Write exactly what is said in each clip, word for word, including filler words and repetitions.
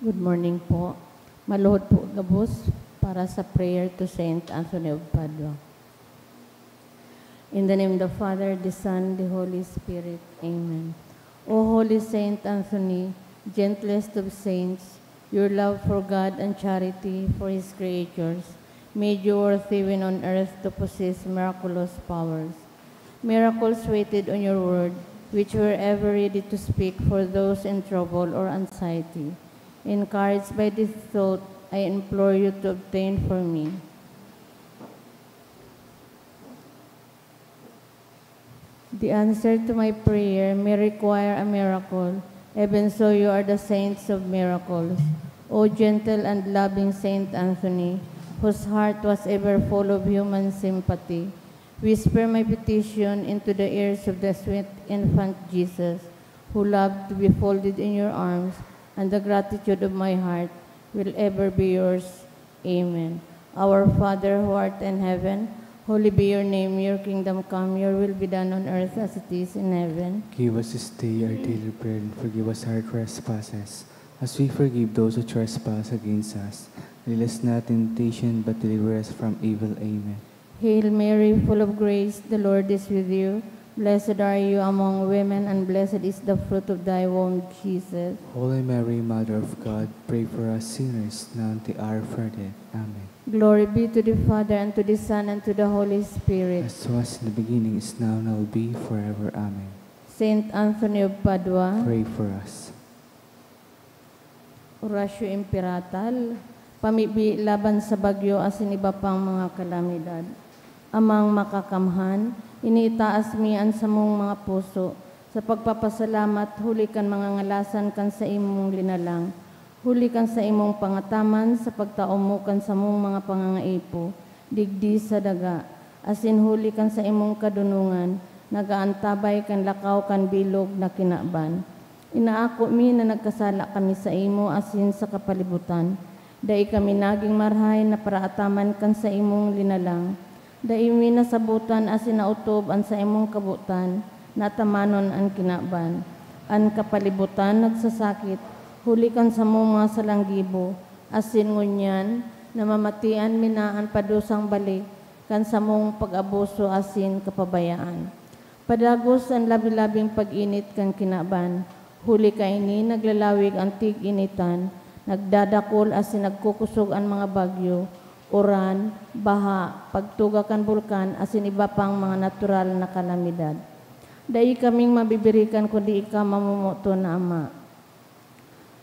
Good morning po. Maluhod po gabos para sa prayer to Saint Anthony of Padua. In the name of the Father, the Son, the Holy Spirit. Amen. O Holy Saint Anthony, gentlest of saints, your love for God and charity for His creatures made you worthy when on earth to possess miraculous powers. Miracles waited on your word, which were ever ready to speak for those in trouble or anxiety. Encouraged by this thought, I implore you to obtain for me. The answer to my prayer may require a miracle. Even so, you are the saints of miracles. O gentle and loving Saint Anthony, whose heart was ever full of human sympathy, whisper my petition into the ears of the sweet infant Jesus, who loved to be folded in your arms, and the gratitude of my heart will ever be yours. Amen. Our Father who art in heaven, holy be your name. Your kingdom come, your will be done on earth as it is in heaven. Give us this day our daily bread, and forgive us our trespasses, as we forgive those who trespass against us. Lead us not in temptation, but deliver us from evil. Amen. Hail Mary, full of grace, the Lord is with you. Blessed are you among women, and blessed is the fruit of thy womb, Jesus. Holy Mary, Mother of God, pray for us sinners, now and at the hour of our death. Amen. Glory be to the Father, and to the Son, and to the Holy Spirit. As was in the beginning, is now, and will be forever. Amen. Saint Anthony of Padua. Pray for us. Oratio Imperator, pamibi laban sa bagyo asin iba pang mga kalamidad. Amang Makakamhan, iniitaas mi an samong mga puso sa pagpapasalamat huli kan mga ngalasan kan saimong linalang, huli kan saimong pangataman sa pagtao mo kan samong mga pangangaipo digdi sa daga, asin huli kan saimong kadonongan nag-aantabay kan lakaw kan bilog na kinaban. Inaako mi na nagkasala kami saimo asin sa kapalibutan. Dai kami nagin marahay na paraataman kan saimong linalang. Dai mi nasabotan asin naotob an saimong kabotan na atamanon an kinaban. An kapalibutan nagsasakit huli kan samong mga salanggibo, asin ngunyan namamatian mi na an padusang balik kan samong pag-abuso asin kapabayaan. Padagos an labi-labing pag-init kan kinaban. Huli kaini, naglalawig an tig-initan, nagdadakul asin nagkukosog an mga bagyo, uran, baha, pagtuga kan bulkan, asin iba pang mga natural na kalamidad. Dai kaming mabibirikan kundi ika, mamomoton na Ama.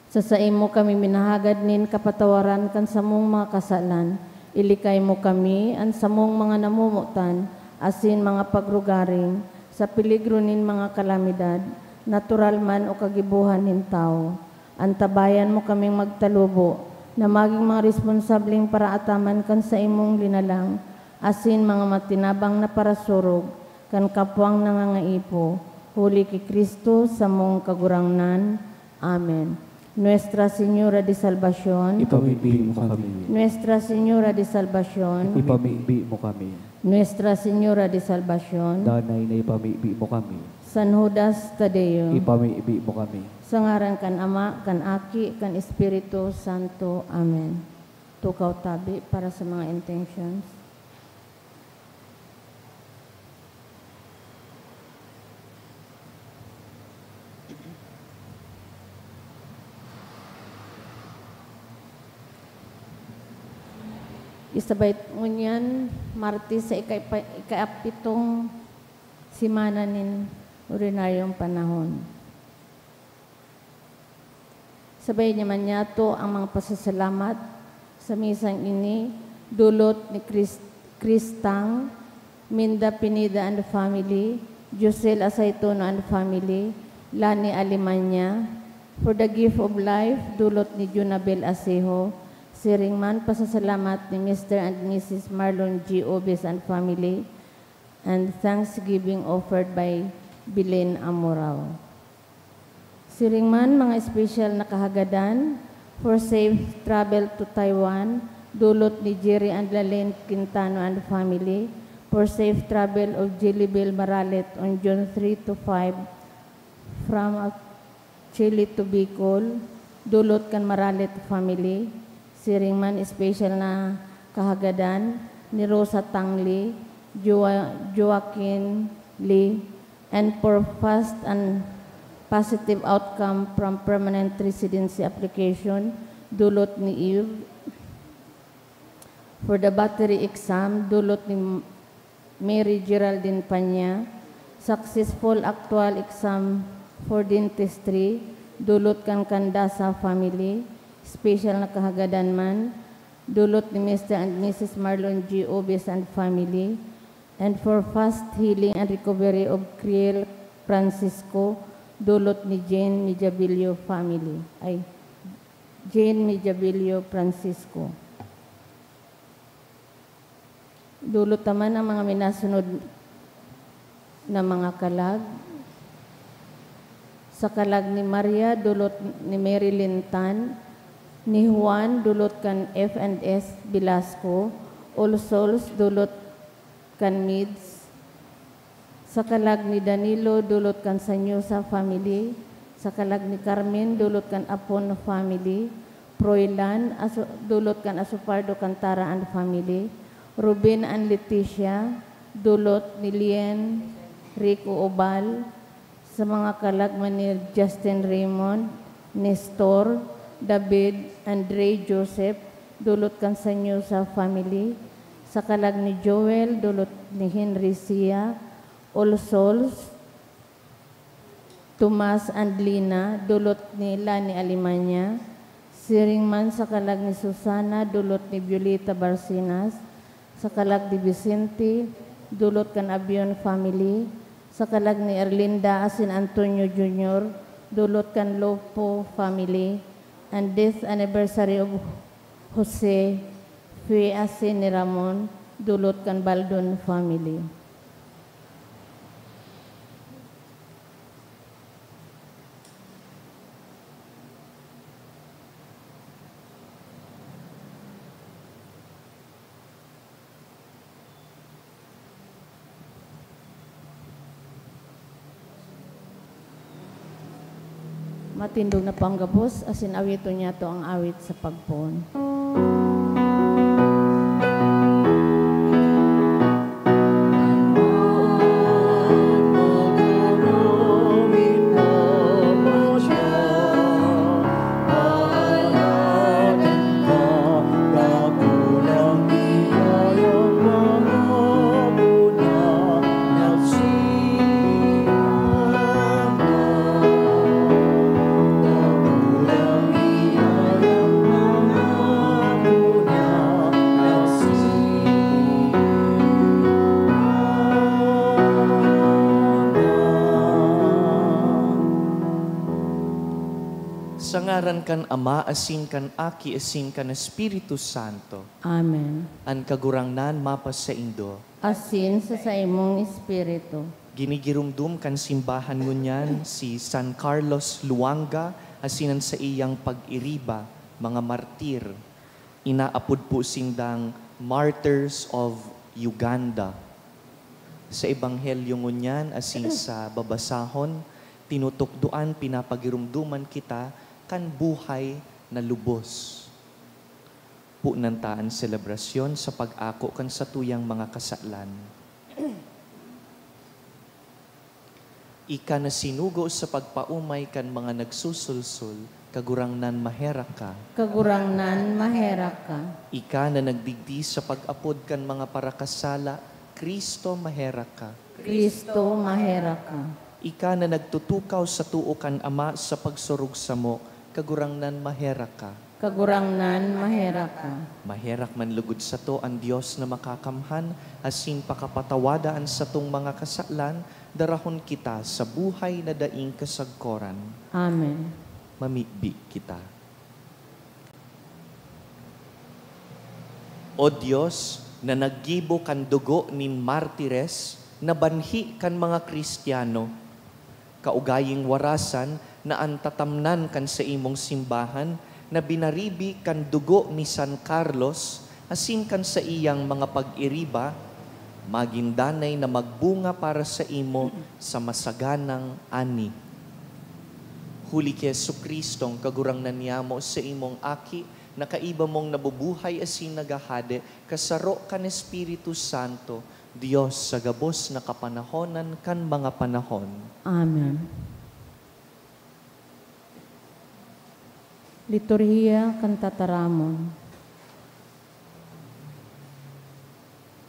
Sa saimo kami minahagad nin kapatawaran kan samong mga kasalan. Ilikay mo kami, an samong mga namomotan, asin mga pagrugaring, sa peligro nin mga kalamidad, natural man o kagibohan nin tawo. Antabayan mo kaming magtalubo, na magin mga responsableng paraataman kan saimong linalang, asin mga matinabang na parasurog kan kapwang nangangaipo, huli ki Cristo, samong Kagurangnan. Amen. Nuestra Señora de Salvacion. Ipamibi mo kami. Nuestra Señora de Salvacion. Ipamibi mo kami. Nuestra Señora de Salvacion. Danay na ipamibi mo kami. San Judas Tadeo. Ipamibi mo kami. Sa ngaran kan Ama, kan Aki, kan Espiritu Santo. Amen. Tukaw tabi para sa mga intentions. Isabay ngunyan, Martes sa ikaipa-, ikaapitong semana nin ordinaryong panahon. Sabay niya man niyato ang mga pasasalamat sa misang ini, dulot ni Chris-, Christang Minda Pineda and family, Josel Asaytono and family, Lani Alemania, for the gift of life, dulot ni Junabel Asejo, siring man pasasalamat ni Mister and Missus Marlon G. Obes and family, and thanksgiving offered by Belen Amorao. Siring man, mga espesyal na kahagadan, for safe travel to Taiwan, dulot ni Jerry and Lalene Quintano and family, for safe travel of Jelly Bell Maralet on June three to five, from Chile to Bicol, dulot kan Maralit family, siring man special na kahagadan ni Rosa Tangli, Joa-, Joaquin Lee, and for fast and positive outcome from permanent residency application, dulot ni Eve. For the battery exam, dulot ni Mary Geraldine Panya. Successful actual exam for dentistry, dulot kan Candasa family, special na kahagadan man, dulot ni Mister and Missus Marlon G. Obes and family. And for fast healing and recovery of Criel Francisco, dulot ni Jane Mijabilio family. Ay, Jane Mijabilio Francisco. Dulot ta man ang mga minasunod na mga kalag. Sa kalag ni Maria, dulot ni Mary Lintan, ni Juan, dulot kan F and S Velasco, All Souls, dulot kan Mids, sa kalag ni Danilo, dulot kan Sanyosa family, sa kalag ni Carmen, dulot kan Apon family, Froilan, aso-, dulot kan Asopardo Cantara and family, Ruben and Leticia, dulot ni Lien Rico Obal, sa mga kalag man ni Justin Raymond, Nestor, David, Andre, Joseph, dulot kan Sanyosa family, sa kalag ni Joel, dulot ni Henry Sia, All Souls, Tomas and Lina, dulot ni Lani Alemania, siring man sa kalag ni Susana, dulot ni Violeta Barcenas, sa kalag ni Vicente, dulot kan Abion family, sa kalag ni Erlinda asin Antonio Junior, dulot kan Lopo family, and death anniversary of Jose Fe asin ni Ramon, dulot kan Baldon family. Matindog na panggabos, asin awiton niyato ang awit sa pagpoon. Sa ngaran kan Ama, asin kan Aki, asin kan Espiritu Santo. Amen. An Kagurangnan mapasaindo. Asin sa saimong espiritu. Ginigiromdom kan simbahan ngunyan si San Carlos Luanga asin an saiyang pag-iriba, mga martir. Inaapod po sindang Martyrs of Uganda. Sa Ebanghelyo ngunyan asin sa babasahon, tinutukdoan, pinapagiromdoman kita kan buhay na lubos. Punan ta an selebrasyon sa pag-ako kan satuyang mga kasalan. Ika na sinugo sa pagpaomay kan mga nagsusulsol, Kagurangnan, maherak ka. Kagurangnan, maherak ka. Ika na nagdigdi sa pag-apod kan mga parakasala, Cristo, maherak ka. Cristo, maherak ka. Ika na nagtutukaw sa too kan Ama sa pagsurog samo, Kagurangnan, maherak ka. Kagurangnan, maherak ka. Maherak man lugod sato an Dios na makakamhan, asin pakapatawada an satong mga kasalan, darahon kita sa buhay na daing kasagkoran. Amen. Mamibi kita. O Dios, na naggibo kan dugo nin martires na banhi kan mga Cristiano, kaugaying warasan na an tatamnan kan saimong simbahan na binaribi kan dugo ni San Carlos asin kan saiyang mga pag-iriba, magin danay na magbunga para saimo sa masaganang ani. Huli ki Jesu-Cristong Kagurangnan niyamo, sa imong Aki, na kaiba mong nabubuhay asin naghahade, kasaro kan Espiritu Santo, Dios sa gabos na kapanahonan kan mga panahon. Amen. Liturhiya kan Tataramon.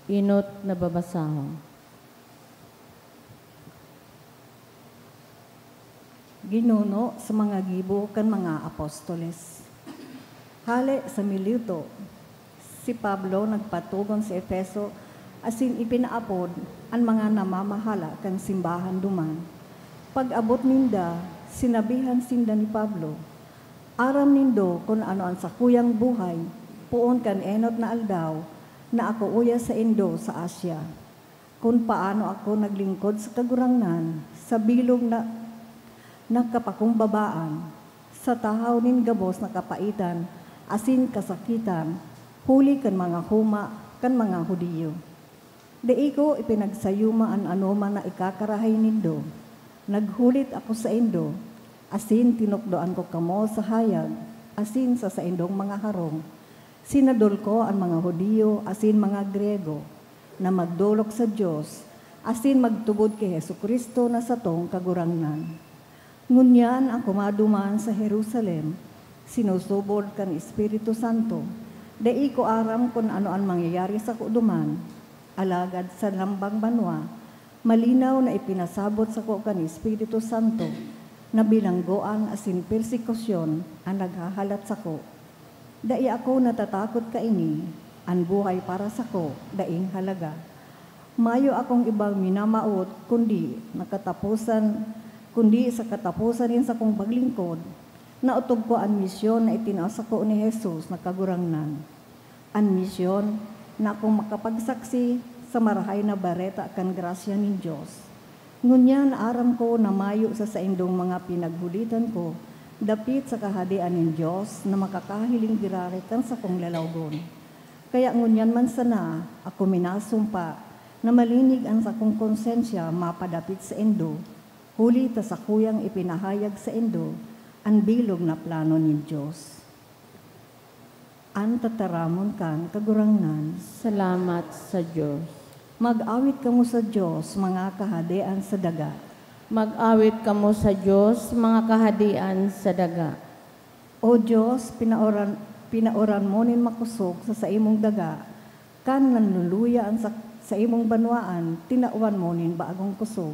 Enot na babasahon. Ginuno sa mga gibo kan mga apostoles. Hale sa Mileto, si Pablo nagpatogon sa Efeso asin ipinaapod an mga namamahala kan simbahan duman. Pag-abot ninda, sinabihan sinda ni Pablo, "Aram nindo kun ano an sakuyang buhay poon kan enot na aldaw na ako uya saindo sa Asia, kun paano ako naglingkod sa Kagurangnan sa bilog na, na kapakumbabaan, sa tahaw nin gabos na kapaitan asin kasakitan, huli kan mga homa kan mga Judio. Dai ko ipinagsayuma an anoman na ikakarahay nindo. Naghulit ako saindo, asin tinukdoan ko kamo sa hayag asin sa saindong mga harong. Sinadol ko an mga Judio asin mga Griyego na magdolok sa Dios asin magtubod ki Jesu-Cristo na satong Kagurangnan. Ngunyan ako maduman sa Jerusalem, sinusubod kan Espiritu Santo. Dai ko aram kun ano an mangyayari sako duman, alagad sa lambang banwa, malinaw na ipinasabot sako kan Espiritu Santo na bilanggoan asin persekusyon an naghahalat sako. Dai ako natatakot kaini, an buhay para sako daing halaga. Mayo akong ibang minamawot kundi na kataposan, kundi sa kataposan nin sakong paglingkod, naotob ko an misyon na itinao sako ni Jesus na Kagurangnan. An misyon na akong makapagsaksi sa Marahay na Bareta kan grasya nin Dios. Ngunyan aram ko na mayo sa saindong mga pinaghulitan ko dapit sa Kahadean nin Dios na makakahiling giraray kan sakong lalawgon. Kaya ngunyan man sana ako minasumpa na malinig an sakong konsensya mapadapit saindo, huli ta sakuyang ipinahayag saindo an bilog na plano nin Dios. An Tataramon kan Kagurangnan. Salamat sa Dios. Mag-awit kamo sa Dios, mga kahadean sa daga. Mag-awit kamo sa Dios, mga kahadean sa daga. O Dios, pinaoran, pinaoran mo nin makosog sa saimong daga, kan nanluluya an sa, saimong banwaan, tinawan mo nin bagong kosog.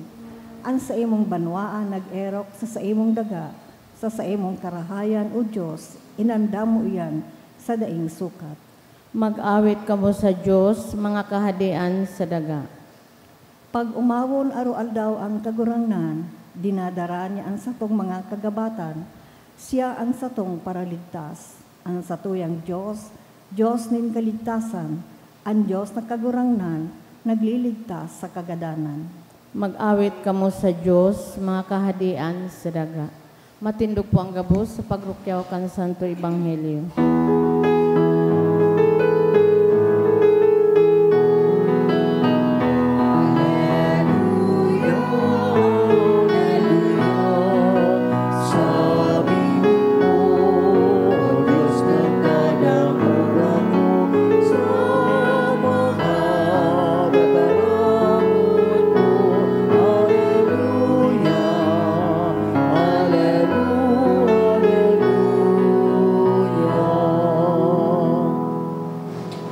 An saimong banwaan nag-erok sa saimong daga, sa saimong karahayan, O Dios, inandam mo iyan sa daing sukat. Mag-awit kamo sa Dios, mga kahadean sa daga. Pag-omawon aroaldaw an Kagurangnan, dinadara niya an satong mga kagabatan, siya an satong Paraligtas, an satuyang Dios, Dios nin kaligtasan, an Dios na Kagurangnan, nagliligtas sa kagadanan. Mag-awit kamo sa Dios, mga kahadean sa daga. Matindog po ang gabos sa pagrukyaw kan Santo Ebanghelyo.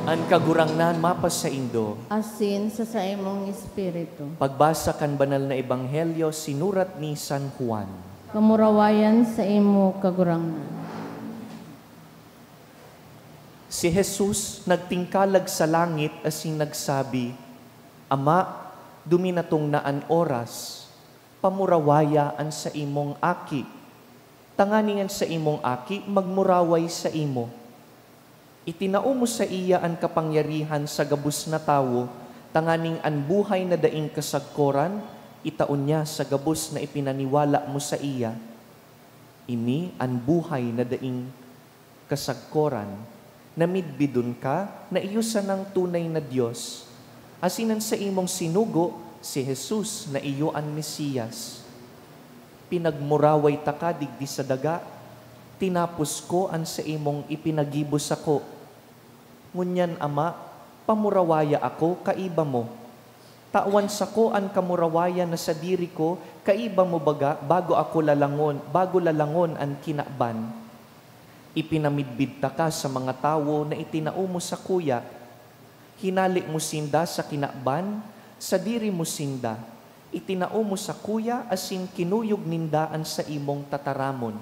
An Kagurangnan mapasaindo. Asin sa saimong espiritu. Pagbasa kan Banal na Ebanghelyo sinurat ni San Juan. Kamurawayan saimo, Kagurangnan. Si Jesus nagtingkalag sa langit asin nagsabi, "Ama, duminatong na an oras. Pamurawaya an saimong Aki, tanganing an saimong Aki magmuraway saimo. Itinao mo saiya an kapangyarihan sa gabos na tawo, tanganing an buhay na daing kasagkoran itao niya sa gabos na ipinaniwala mo saiya. Ini an buhay na daing kasagkoran, na midbidon ka na iyo sanang tunay na Dios, asin an saimong sinugo, si Jesus, na iyo an Mesias." Pinagmuraway taka digdi sa daga, tinapos ko an saimong ipinagibo sako. Ngunyan, Ama, pamurawaya ako kaiba mo. Tawan sako an kamurawayan na sadiri ko kaiba mo baga bago ako lalangon, bago lalangon an kinaban. Ipinamidbid taka sa mga tawo na itinao mo sakuya. Hinale mo sinda sa kinaban, sadiri mo sinda. Itinao mo sakuya asin kinuyog ninda an saimong tataramon.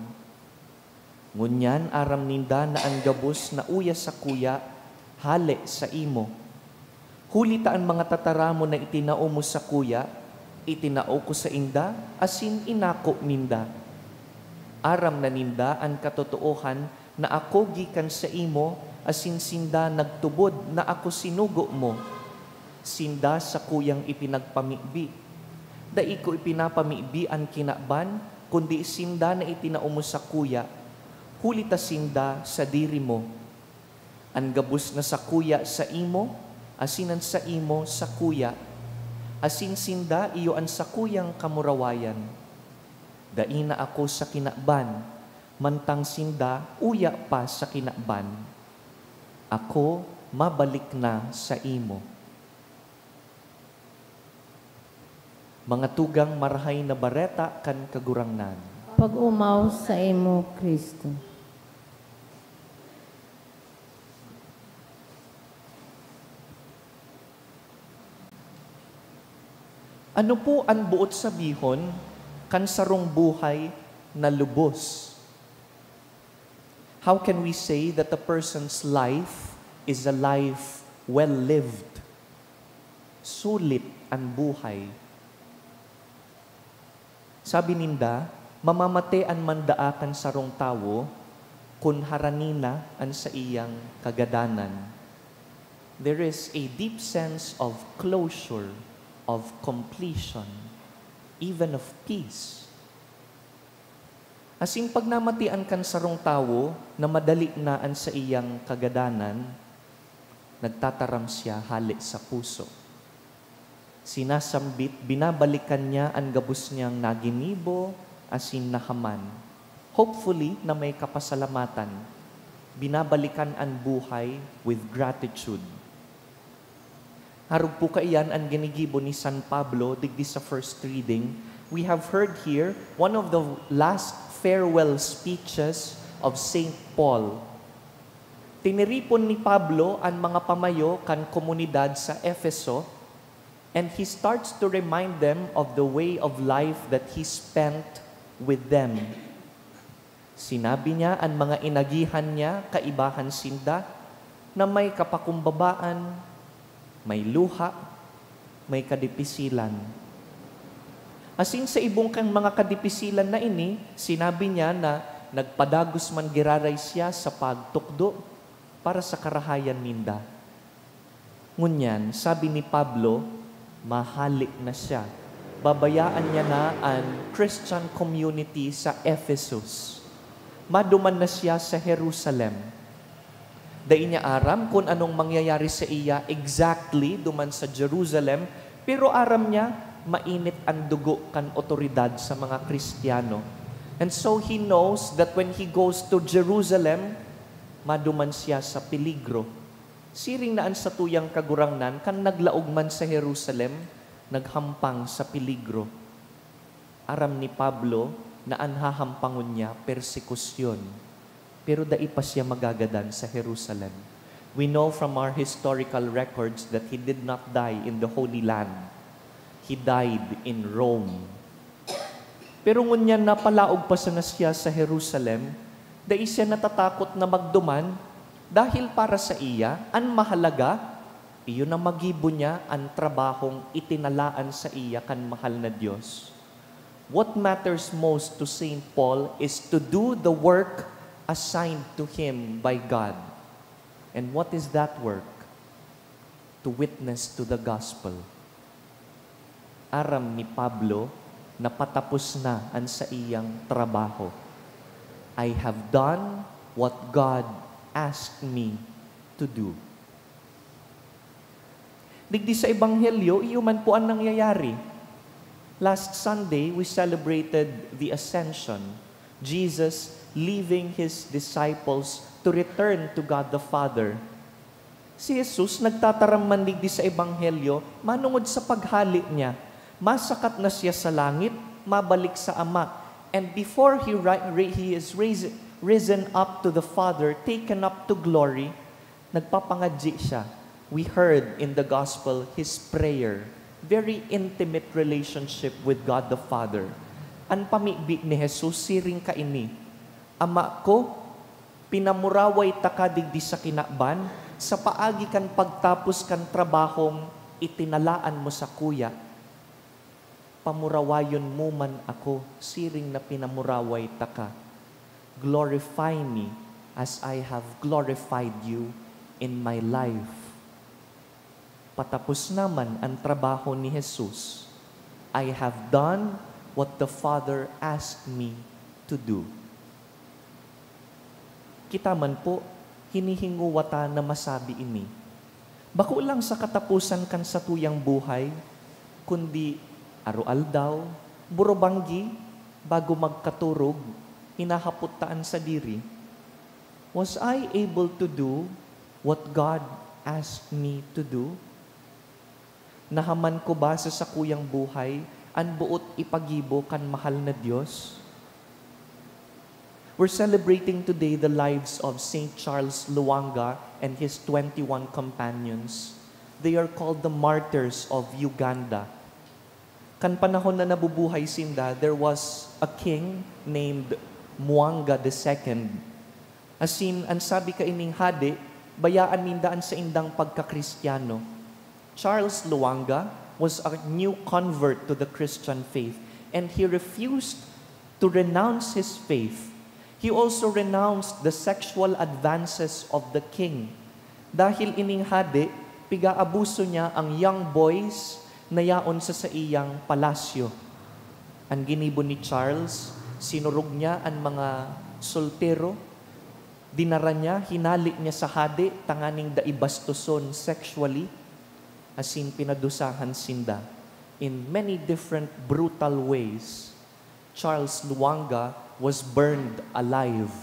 Ngunyan aram ninda na an gabos na uya sakuya, hale saimo. Huli ta an mga tataramon na itinao mo sakuya, itinao ko sainda asin inako ninda. Aram na ninda an katotoohan na ako gikan saimo, asin sinda nagtubod na ako sinugo mo. Sinda sakuyang ipinagpamibi. Dai ko ipinapamibi an kinaban, kundi sinda na itinao mo sakuya, huli ta sinda sadiri mo. An gabos na sakuya saimo, asin an saimo sakuya, asin sinda iyo an sakuyang kamurawayan. Dai na ako sa kinaban, mantang sinda uya pa sa kinaban. Ako mabalik na saimo. Mga tugang, Marahay na Bareta kan Kagurangnan. Pag-omaw saimo, Cristo. Ano po an boot sabihon kan sarong buhay na lubos? How can we say that a person's life is a life well lived? Sulit an buhay. Sabi ninda, mamamate an mandaa kan sarong tawo kun harani na an saiyang kagadanan. There is a deep sense of closure, of completion, even of peace. Asin pag namatian kan sarong tawo na madali na an saiyang kagadanan, nagtataram siya hale sa puso. Sinasambit, binabalikan niya an gabos niyang naginibo asin nahaman. Hopefully na may kapasalamatan. Binabalikan an buhay with gratitude. Arog po kaiyan an ginigibo ni San Pablo digdi sa first reading. We have heard here one of the last farewell speeches of Saint Paul. Tiniripon ni Pablo an mga pamayo kan komunidad sa Efeso, and he starts to remind them of the way of life that he spent with them. Sinabi niya an mga inagihan niya kaibahan sinda na may kapakumbabaan, may luha, may kadipisilan. Asin sa ibong kan mga kadipisilan na ini, sinabi niya na nagpadagos man giraray siya sa pagtukdo para sa karahayan ninda. Ngunyan, sabi ni Pablo, mahale na siya. Babayaan niya na an Christian community sa Ephesus. Maduman na siya sa Jerusalem. Dai niya aram kun anong mangyayari saiya exactly duman sa Jerusalem, pero aram niya, mainit an dugo kan awtoridad sa mga Cristiano. And so he knows that when he goes to Jerusalem, maduman siya sa peligro. Siring na an satuyang Kagurangnan, kan naglaog man sa Jerusalem, naghampang sa peligro. Aram ni Pablo na an hahampangon niya, persekusyon, pero dai pa siya magagadan sa Jerusalem. We know from our historical records that he did not die in the Holy Land. He died in Rome. Pero ngunyan napalaog pa sana siya sa Jerusalem, dai siya natatakot na magduman, dahil para saiya, an mahalaga, iyo na magibo niya an trabahong itinalaan saiya kan mahal na Dios. What matters most to Saint Paul is to do the work assigned to him by God. And what is that work? To witness to the gospel. Aram ni Pablo na patapos na an saiyang trabaho. "I have done what God asked me to do." Digdi sa Ebanghelyo, iyo man po an nangyayari. Last Sunday, we celebrated the Ascension, Jesus leaving his disciples to return to God the Father. Si Jesus nagtataram man digdi sa Ebanghelyo manongod sa paghale niya. Masakat na siya sa langit, mabalik sa Ama. And before he, ri- ri- he is raised, risen up to the Father, taken up to glory, nagpapangadyi siya. We heard in the gospel his prayer. Very intimate relationship with God the Father. An pamibi ni Jesus siring kaini, "Ama ko, pinamuraway taka digdi sa kinaban, sa paagi kan pagtapos kan trabahong itinalaan mo sakuya. Pamurawayon mo man ako, siring na pinamuraway taka. Glorify me as I have glorified you in my life." Patapos naman an trabaho ni Jesus. "I have done what the Father asked me to do." Kita man po, hinihingowa ta na masabi ini. Bako lang sa kataposan kan satuyang buhay, kundi aroaldaw, burobanggi, bago magkaturog, hinahapot ta an sadiri, "Was I able to do what God asked me to do? Nahaman ko ba sa sakuyang buhay an boot ipagibo kan mahal na Dios?" We're celebrating today the lives of Saint Charles Luanga and his twenty-one companions. They are called the martyrs of Uganda. Kan panahon na nabubuhay sinda, there was a king named Mwanga the Second. Asin, an sabi kaining hade, bayaan ninda an saindang pagka-Kristiyano. Charles Luanga was a new convert to the Christian faith, and he refused to renounce his faith. He also renounced the sexual advances of the king. Dahil ining hade, piga-abuso niya ang young boys na yaon sa saiyang palasyo. An ginibo ni Charles, sinurog niya an mga soltero, dinara niya, hinale niya sa hade tanganing dai bastoson sexually, asin pinadusahan sinda in many different brutal ways. Charles Luanga was burned alive,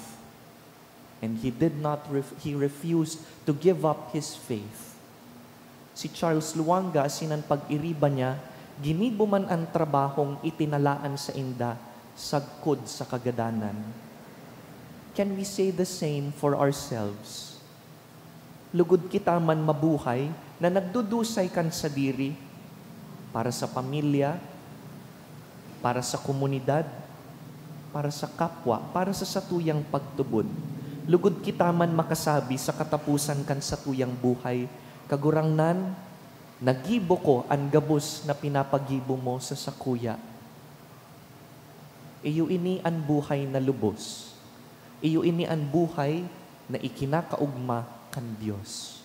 and he did not ref-, he refused to give up his faith. Si Charles Luanga, asin an pag-iriba niya, ginibo man an trabahong itinalaan sainda sagkod sa kagadanan. Can we say the same for ourselves? Lugod kita man mabuhay na nagdudusay kan sadiri, para sa pamilya, para sa komunidad, para sa kapwa, para sa satuyang pagtubod. Lugod kita man makasabi sa kataposan kan satuyang buhay, "Kagurangnan, nagibo ko an gabos na pinapagibo mo sa sakuya." Iyo ini an buhay na lubos. Iyo ini an buhay na ikinakaogma kan Dios.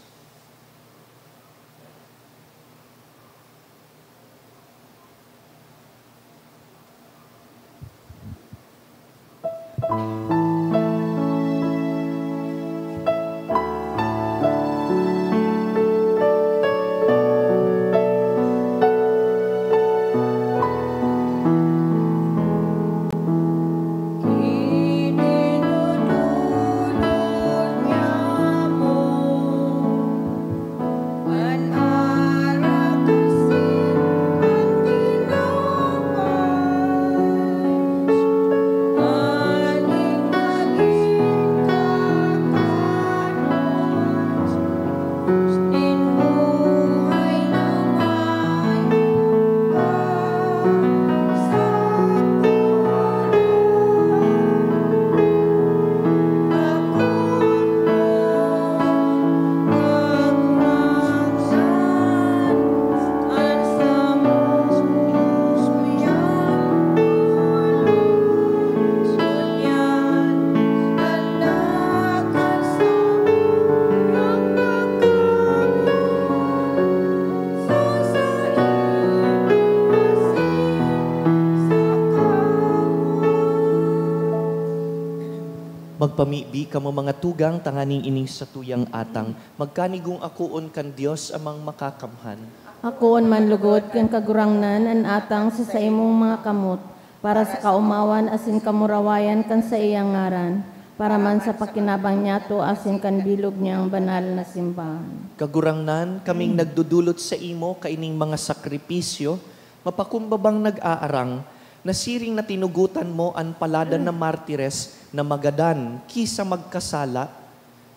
Magpamibi kamo, mga tugang, tanganing ining satuyang atang magkanigong akoon kan Dios Amang Makakamhan. Akoon man lugod kan Kagurangnan an atang sa saimong mga kamot, para sa kaomawan asin kamurawayan kan saiyang ngaran, para man sa pakinabang niyato asin kan bilog niyang banal na simbahan. Kagurangnan, kaming nagdudulot sa imo kaining mga sakripisyo, mapakumbabang nag-aarang, na siring na tinugotan mo an paladan na martires na magadan ki sa magkasala.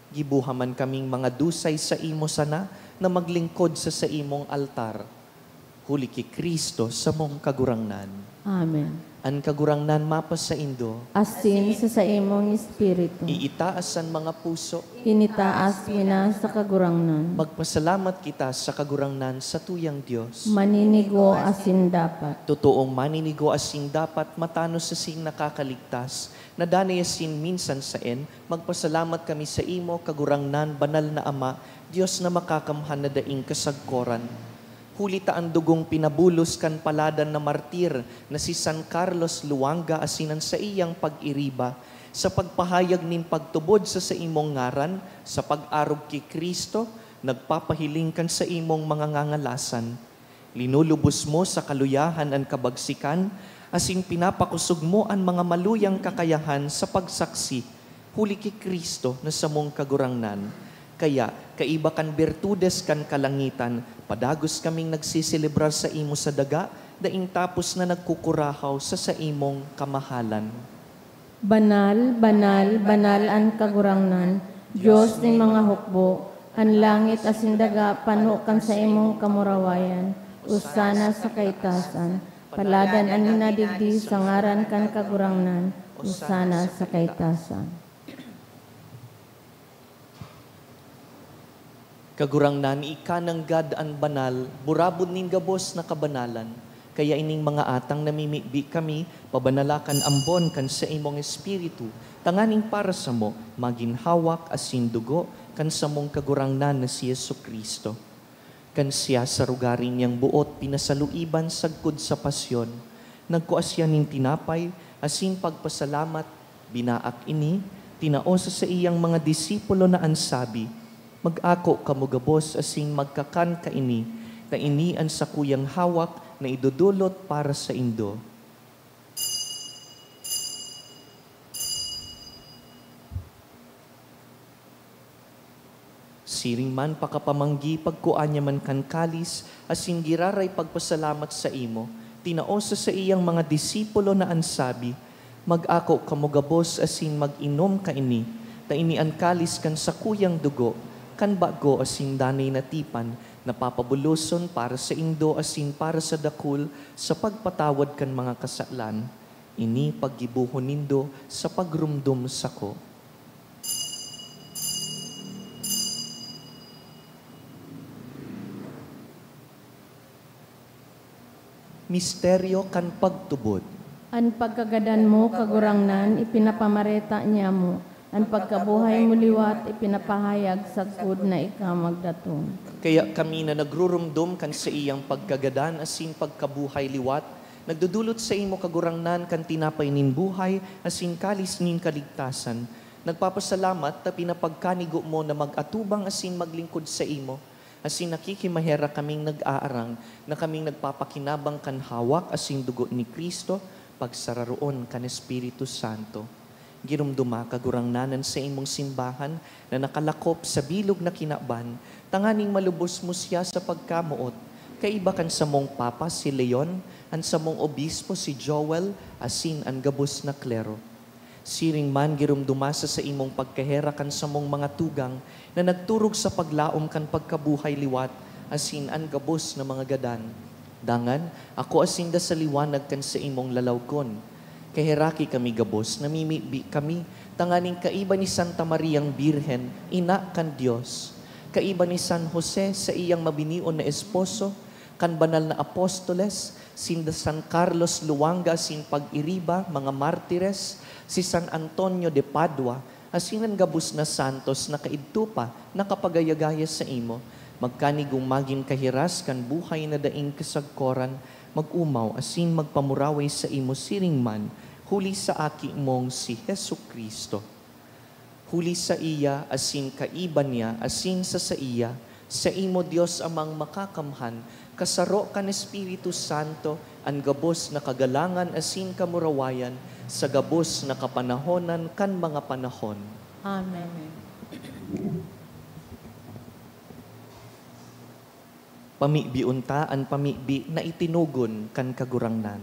Giboha man kaming mga dusay saimo sana na maglingkod sa saimong altar. Huli ki Cristo, samong Kagurangnan. Amen. An Kagurangnan mapasaindo. Asin sa saimong espiritu. Iitaas an mga puso. Initaas mi na sa Kagurangnan. Magpasalamat kita sa Kagurangnan, satuyang Dios. Maninigo asin dapat. Totoong maninigo asin dapat, matanos asin nakakaligtas, na danay asin minsan saen, magpasalamat kami saimo, Kagurangnan, Banal na Ama, Dios na makakamhan na daing kasagkoran. Huli ta an dugong pinabulos kan paladan na martir na si San Carlos Luanga asin an saiyang pag-iriba, sa pagpahayag nin pagtubod sa saimong ngaran, sa pag-arog ki Cristo, nagpapahiling kan saimong mga ngangalasan. Linulubos mo sa kaluyahan an kabagsikan, asin pinapakosog mo an mga maluyang kakayahan sa pagsaksi, huli ki Cristo na samong Kagurangnan. Kaya, kaiba kan birtudes kan kalangitan, padagos kaming nagseselebrar saimo sa daga, daing tapos na nagkukurahaw sa saimong kamahalan. Banal, banal, banal an Kagurangnan, Dios nin mga hukbo, an langit asin daga pano kan saimong kamurawayan. Osana sa kaitasan. Paladan an minadigdi sa ngaran kan Kagurangnan. Osana sa kaitasan. Kagurangnan, ika nanggad an banal, burabod nin gabos na kabanalan. Kaya ining mga atang namimibi kami, pabanala kan ambon kan saimong Espiritu, tanganing para samo magin hawak asin dugo kan samong Kagurangnan na si Jesu-Cristo. Kan siya sa rugari niyang boot pinasaluiban sagkod sa pasyon, nagkua siya nin tinapay asin pagpasalamat, binaak ini, tinao sa saiyang mga disipulo na an sabi, "Mag-ako kamo gabos asin magkakan kaini, ta ini an sakuyang hawak na idodolot para saindo." Siring man pakapamanggi, pagkua niya man kan kalis, asin giraray pagpasalamat saimo, tinao sa saiyang mga disipulo na an sabi, "Mag-ako kamo gabos asin mag-inom kaini, ta ini an kalis kan sakuyang dugo, kan bago asin danay na tipan, na papabuloson para saindo asin para sa dakul sa pagpatawad kan mga kasalan. Ini paggibohon nindo sa pagromdom sako." Misteryo kan pagtubod. An pagkagadan mo, Kagurangnan, ipinapamareta niamo, an pagkabuhay mo liwat ipinapahayag sagkod na ika magdatong. Kaya kami na nagruromdom kan saiyang pagkagadan asin pagkabuhay liwat, nagdodolot saimo, Kagurangnan, kan tinapay nin buhay asin kalis nin kaligtasan. Nagpapasalamat ta pinapagkanigo mo na mag-atubang asin maglingkod saimo, asin nakikimaherak kaming nag-aarang na kaming nagpapakinabang kan hawak asin dugo ni Cristo, pagsararoon kan Espiritu Santo. Giromdoma, Kagurangnan, an saimong simbahan na nakalakop sa bilog na kinaban, tanganing malubos mo siya sa pagkamoot, kaiba kan samong Papa si Leon, an samong Obispo si Joel, asin an gabos na klero. Siring man, giromdoma sa saimong pagkaherak an samong mga tugang na nagturog sa paglaom kan pagkabuhay liwat asin an gabos na mga gadan. Dangan, akoa sinda sa liwanag kan saimong lalawgon. Kaheraki kami gabos, namimibi kami, tanganing kaiba ni Santa Mariang Birhen, ina kan Dios, kaiba ni San Jose, saiyang mabinion na esposo, kan banal na apostoles, sinda San Carlos Luanga asin pag-iriba, mga martires, si San Antonio de Padua, asin an gabos na santos na kaidto pa nakapagaya-gaya saimo, magkanigong magin kahiras kan buhay na daing kasagkoran, mag-omaw asin magpamuraway saimo siring man, huli sa Aki mong si Jesu-Cristo. Huli saiya, asin kaiba niya, asin sa saiya, Saimo, Dios Amang Makakamhan, kasaro kan Espiritu Santo, an gabos na kagalangan asin kamurawayan sa gabos na kapanahonan kan mga panahon. Amen. Pamibion ta an pamibi na itinugon kan Kagurangnan.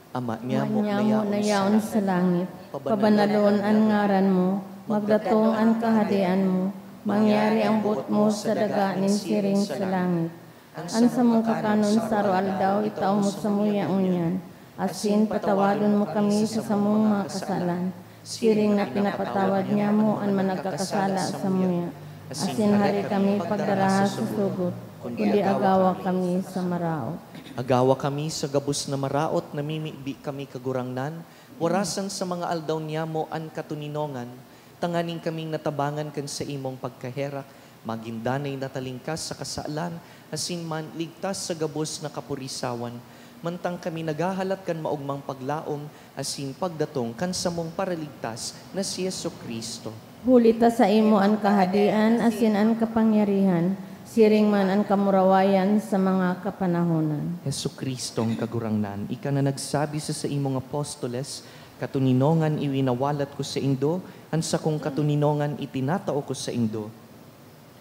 Ama nyamo na yaon sa langit, pabanalon an ngaran mo, magdatong an kahadean mo, mangyari ang boot mo sa daga nin siring sa langit. An samong kakanon sa aroaldaw itao mo samuya ngunyan, asin patawadon mo kami sa samong mga kasalan, siring na pinapatawad nyamo an managkakasala samuya. Asin hare kami pagdaraha sa sugot, kundi agawa kami sa maraot. Agawa kami sa gabos na maraot, namimibi kami, Kagurangnan, warasan sa mga aldaw niyamo an katoninongan, tanganing kaming natabangan kan saimong pagkaherak, magin danay na talingkas sa kasalan, asin man ligtas sa gabos na kapurisawan, mantang kami naghahalat kan maogmang paglaom asin pagdatong kan samong Paraligtas na si Jesu-Cristo. Huli ta saimo an kahadean asin an kapangyarihan, siring man an kamurawayan sa mga kapanahonan. Jesu-Cristong Kagurangnan, ika na nagsabi sa saimong apostoles, "Katoninongan iwinawalat ko saindo, an sakong katoninongan itinatao ko saindo."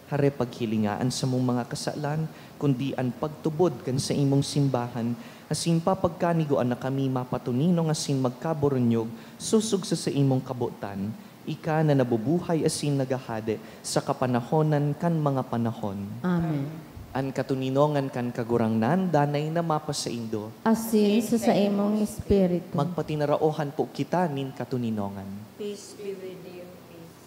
Hare paghilinga an samong mga kasalan, kundi an pagtubod kan saimong simbahan, asin papagkanigoan na kami mapatoninong asin magkaburunyog sosog sa saimong kabotan, ika na nabubuhay asin naghahade sa kapanahonan kan mga panahon. Amen. An katoninongan kan Kagurangnan danay na mapasaindo. Asin sa saimong espiritu. Magpatinaraohan po kita nin katoninongan. Peace be with you. Peace.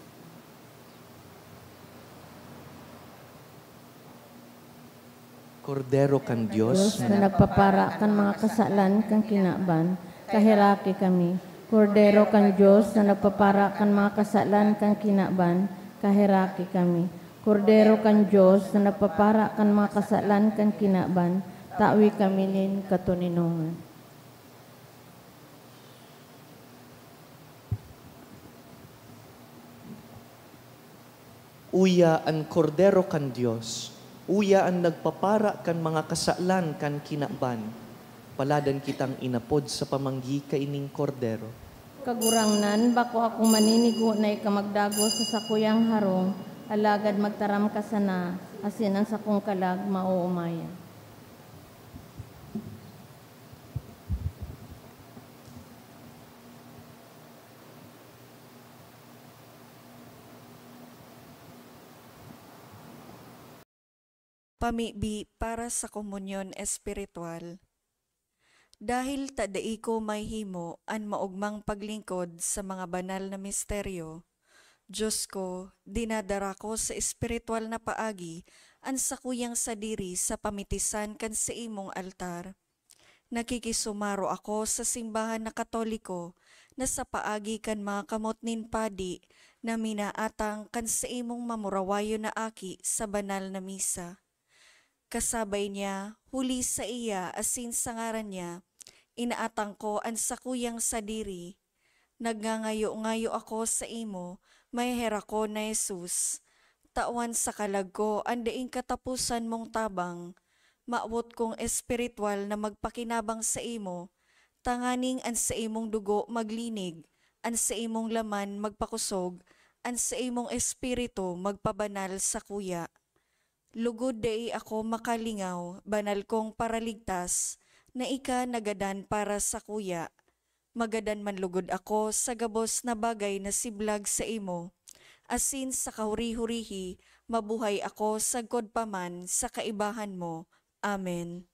Kordero kan Dios, Dios na nagpapara kan mga kasalan kan kinaban, kaheraki kami. Kordero kan Dios na nagpapara kan mga kasalan kan kinaban, kaheraki kami. Kordero kan Dios na nagpapara kan mga kasalan kan kinaban, tawi kami nin katoninongan. Uya an Kordero kan Dios, uya an nagpapara kan mga kasalan kan kinaban. Paladan kitang inapod sa pamanggi kaining Kordero. Kagurangnan, bako akong maninigo na ika magdagos sa sakuyang harong, alagad magtaram ka sana, asin an sakong kalag maoomayan. Pamibi para sa komunyon espiritual. Dahil ta dai ko mahihimo an maogmang paglingkod sa mga banal na misteryo, Dios ko, dinadara ko sa espiritual na paagi an sakuyang sadiri sa pamitisan kan saimong altar. Nakikisumaro ako sa simbahan na Katoliko na sa paagi kan mga kamot nin padi na minaatang kan saimong mamurawayon na aki sa banal na misa. Kasabay niya, huli saiya asin sa ngaran niya, inaatang ko an sakuyang sadiri. Nagngangayo-ngayo ako saimo, maheherakon na Jesus. Tawan sa kalag ko an daing kataposan mong tabang. Mawot kong espiritual na magpakinabang saimo, tanganing an saimong dugo maglinig, an saimong laman magpakosog, an saimong espiritu magpabanal sakuya. Lugod dai ako makalingaw, banal kong Paraligtas, na ika nagadan para sakuya. Magadan man lugod ako sa gabos na bagay na siblag saimo, asin sa kahuri-hurihi mabuhay ako sagkod pa man sa kaibahan mo. Amen.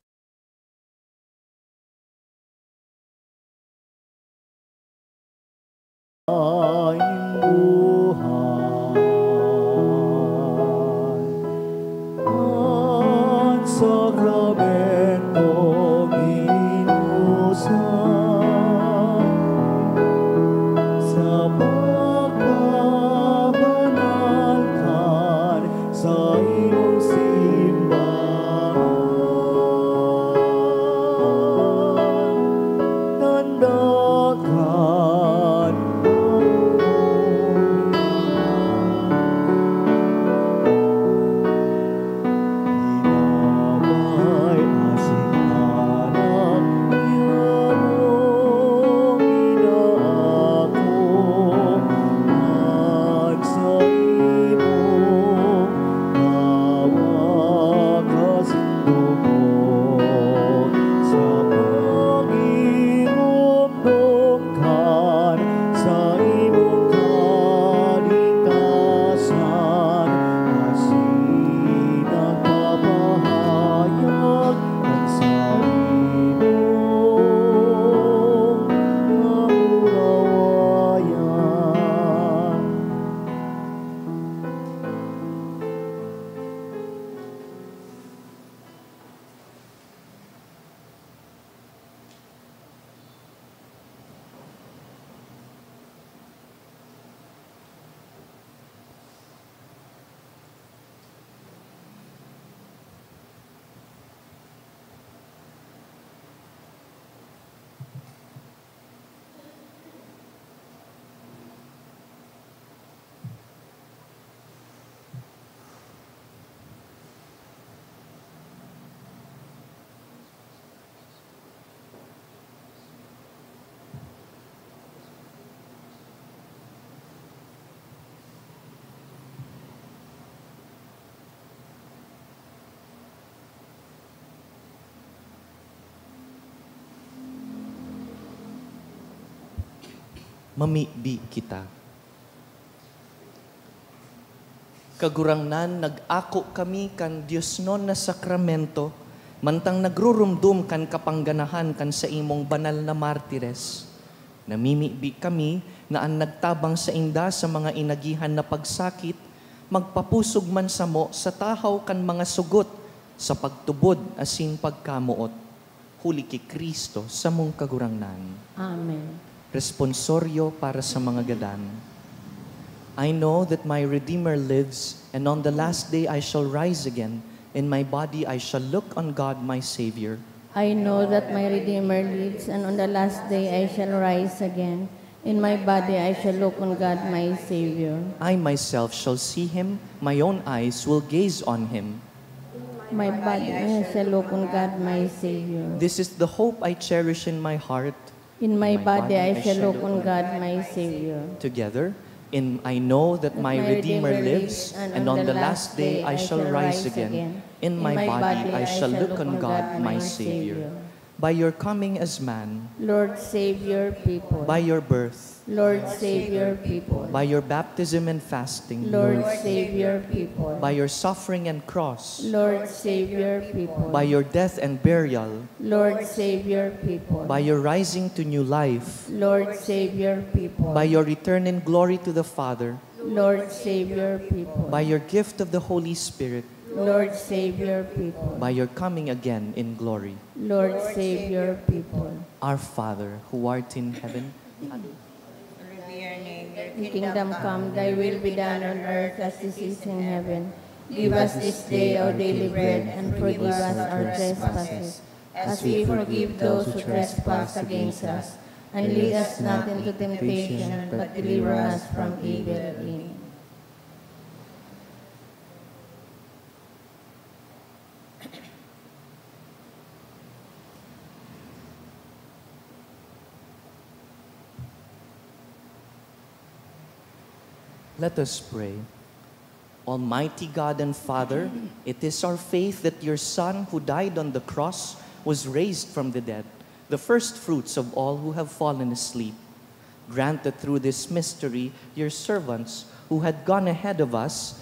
An buhay. An sakramentong inusal sa pagpabanal kan saimong simbahan. Tanda kan amoy Mamibi kita. Kagurangnan, nag-ako kami kan diosnon na sakramento, mantang nagrurumdom kan kapangganahan kan saimong banal na martires. Namimibi kami na an nagtabang sainda sa mga inagihan na pagsakit, magpapusog man samo sa tahaw kan mga sugot sa pagtubod asin pagkamoot. Huli ki Cristo, samong Kagurangnan. Amen. Responsorio para sa mga gadan. I know that my Redeemer lives, and on the last day I shall rise again. In my body I shall look on God my Savior. I know that my Redeemer lives, and on the last day I shall rise again. In my body I shall look on God my Savior. I myself shall see him, my own eyes will gaze on him. My body I shall look on God my Savior. This is the hope I cherish in my heart. In my body I shall look on God my Savior. Together, in I know that my Redeemer lives, and on the last day I shall rise again. In my body I shall look on God my Savior. By your coming as man, Lord, save your people. By your birth, Lord, save your people. By your baptism and fasting, Lord, save your people. By your suffering and cross, Lord, save your people. By your death and burial, Lord, save your people. By your rising to new life, Lord, save your people. By your return in glory to the Father, Lord, save your people. By your gift of the Holy Spirit, Lord, save your people. By your coming again in glory. Lord, save your people. Our Father, who art in heaven, hallowed be your name. Your kingdom come, thy will be done on earth as it is in heaven. Give us this day our daily bread, and forgive us our trespasses, as we forgive those who trespass against us. And lead us not into temptation, but deliver us from evil. Amen. Let us pray. Almighty God and Father, it is our faith that your Son, who died on the cross, was raised from the dead, the first fruits of all who have fallen asleep. Grant that through this mystery, your servants, who had gone ahead of us,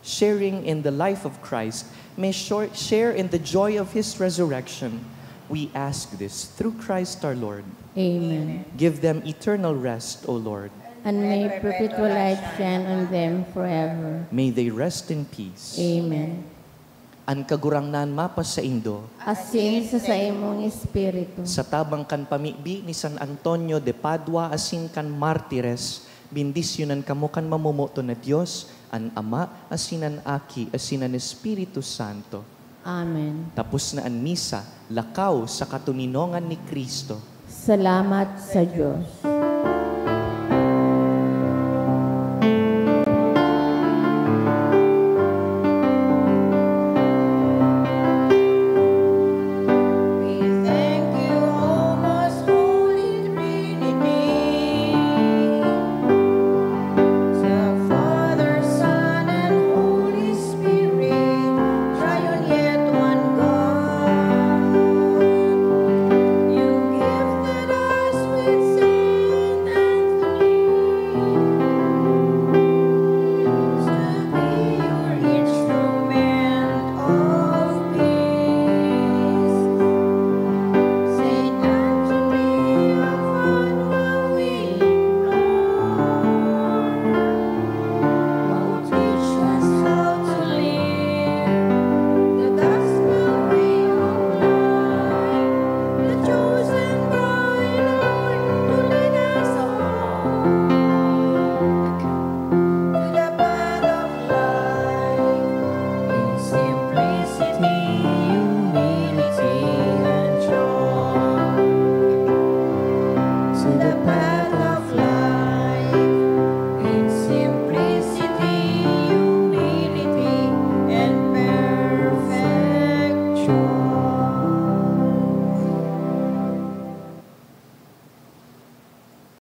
sharing in the life of Christ, may shor- share in the joy of his resurrection. We ask this through Christ our Lord. Amen. Give them eternal rest, O Lord. And may perpetual light shine on them forever. May they rest in peace. Amen. An Kagurangnan mapasaindo. Asin sa saimong espiritu. Sa tabang kan pamibi ni San Antonio de Padua asin kan martires, bendisyonan kamo kan mamomoton na Dios, an Ama, asin an Aki, asin an Espiritu Santo. Amen. Tapos na an misa, lakaw sa katoninongan ni Cristo. Salamat sa Dios.